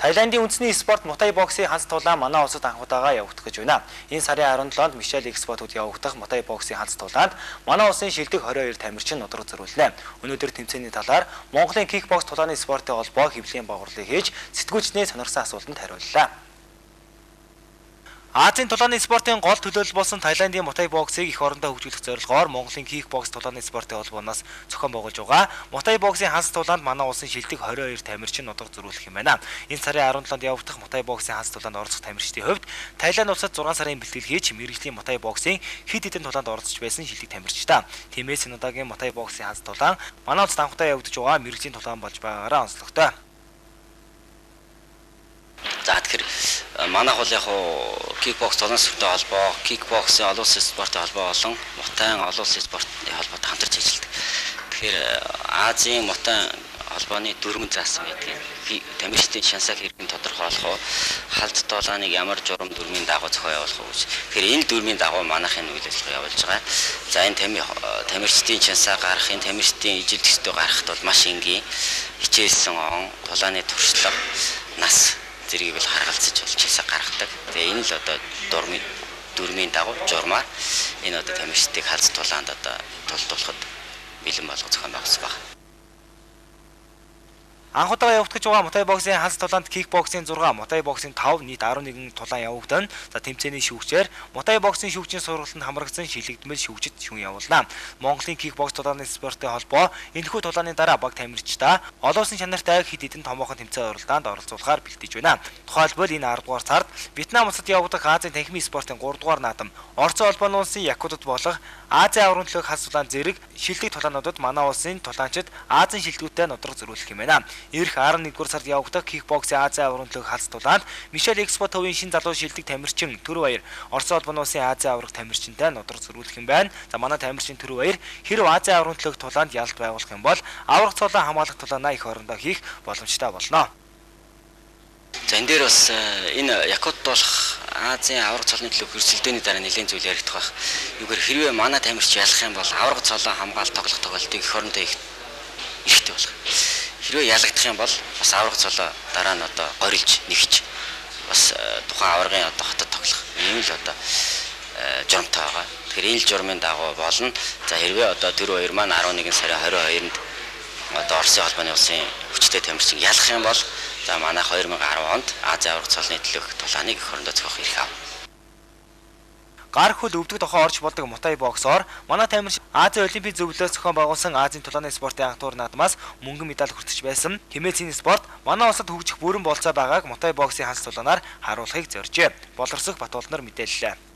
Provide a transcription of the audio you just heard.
Таиландын үндэсний спорт Мутай боксын ханц тулаан манай улсад анх удаага явагдах гэж байна. Энэ сарын 17-нд Мишель Экспо-д явагдах Мутай боксын ханц тулаанд манай улсын шилдэг 22 тамирчин нудраг зөрүүлнэ. Өнөөдөр тэмцээний талаар Монголын кикбокс тулааны спортын холбоо хэвлэлийн боогорлыг хийж сэтгүүлчний сонирхсан асуултанд хариуллаа. Азийн тулааны спортын гол төлөөлөл болсон Таиландын Мутай боксыг эх орондоо хөгжүүлэх зорилгоор Монголын кикбокс тулааны спортын холбооноос зохион байгуулж байгаа Мутай боксын ханц тулаанд манай улсын шилдэг 22 тамирчин нудраг зөрүүлэх юм байна. Энэ сарын 17-нд явагдах Мутай боксын ханц тулаанд оролцох тамирчдын хувьд Таиланд улсад 6 сарын бэлтгэл хийж мэргэжлийн Мутай боксын хэд хэдэн тулаанд оролцож байсан шилдэг тамирчдаа. Тиймээс энэ удаагийн Мутай боксын ханц тулаан манай улсад анхудаа явагдаж байгаа мэргэжлийн тулаан болж байгаагаараа онцлогтой. За тэгэхээр манайх бол яг кикбокс тулаан спортын холбоо, кикбоксын олон улсын спортын холбоо болон Мутайн олон улсын спортын холбоотой хамтарч ажилладаг. Тэгэхээр Азийн Мутайн холбооны дөрвөн заасан байдаг. Тамирчдын шансаг хэрхэн тодорхойлох вэ? Халд тулааныг ямар журам дүрмийн дагуу зохион явуулах вэ гэж. Тэгэхээр энэ дүрмийн дагуу манайхын үйл ажиллагаа явуулж байгаа. За энэ тамирчдын шансаа гарах, энэ тамирчдын ижил төстөө гарахад бол маш энгийн хичээлсэн он, тулааны туршлага, нас зэргийг бол харгалзаж болж шансаа гаргадаг. Тэгээ энэ л одоо дүрмийн дагуу журмаар энэ одоо тамирчдыг халз тулаанд одоо тулдуулахад бэлэн болгох зохион байгуулсан байна. Анх удаага явагдаж байгаа Мутай боксын ханц тулаанд кикбоксын 6, Мутай боксын 5, нийт 11 тулаан явагдана. За тэмцээний шүүгчээр Мутай боксын шүүгчийн сургалтанд хамрагдсан шилэгдмэл шүүгчид шүүн явуулна. Монголын кикбокс тулааны спортын холбоо энэхүү тулааны дараа баг тамирчдаа олон улсын чанартай хэд хэдэн томоохон тэмцээн уралдаанд оролцуулахаар бэлтэж байна. Тухайлбал энэ 10 дугаар сард Вьетнам улсад явагдах Азийн танхимын спортын 3 дугаар наадам, Орос холбооны улсын Якутад болох Азийн аваргын төлөөх ханц тулаан зэрэг шилдэг тулаануудад манай улсын тулаанчид Азийн шилдэгүүдтэй нудраг зөрүүлэх юм байна. Ирэх 11-р сард явагдах кикбоксын Азийн аваргын төлөөх ханц тулаанд Мишель Экспо төвийн шин залуу шилдэг тамирчин Төрөв Баяр Орос холбооны улсын Азийн аварга тамирчинтай нудраг зөрүүлэх юм байна. За манай тамирчин Төрөв Баяр хэрв Азийн аваргын төлөөх тулаанд ялалт байгуулах юм бол аварга цолоо хамгаалах тулаанаа эх орондоо хийх боломжтой болно. За энэ дээр бас энэ Якут болох Азийн аварга цолны төлөөх өрсөлдөөний дараа нэлээд зүйл яригдах байх. Юугаар хэрвээ манай тамирч ялах юм бол аварга цолоо хамгаалт тоглох тохиолдолыг эх орондоо их ихтэй болох. Хэрвээ ялагдах юм бол бас аварга цолоо дараа нь одоо горилж нэгч бас тухайн аваргын одоо хотод тоглох ийм л одоо журамтай байгаа. Тэгэхээр энэ л журмын дагуу болно. За хэрвээ одоо Төрөв Баяр маань 11 сарын 22-нд одоо Оросын холбооны улсын хүчтэй тамирчин ялах юм бол за манай 2010 онд Азийн аварга цолны төлөөх тулааныг эх орондоо зохиох эрх авна. Гар хөл өвдөг дохоо орж болдог Мутай боксоор манай тамирч Азийн олимпийн зөвлөлөөс зохион байгуулсан Азийн тулааны спортын анх тур наадмаас мөнгөн медаль хүртэж байсан. Тэмээ энэ спорт манай улсад хөгжих бүрэн болцоо байгааг Мутай боксын ханц тулаанаар харуулахыг зорьжээ. Болорсох Батуулнар мэдээллээ.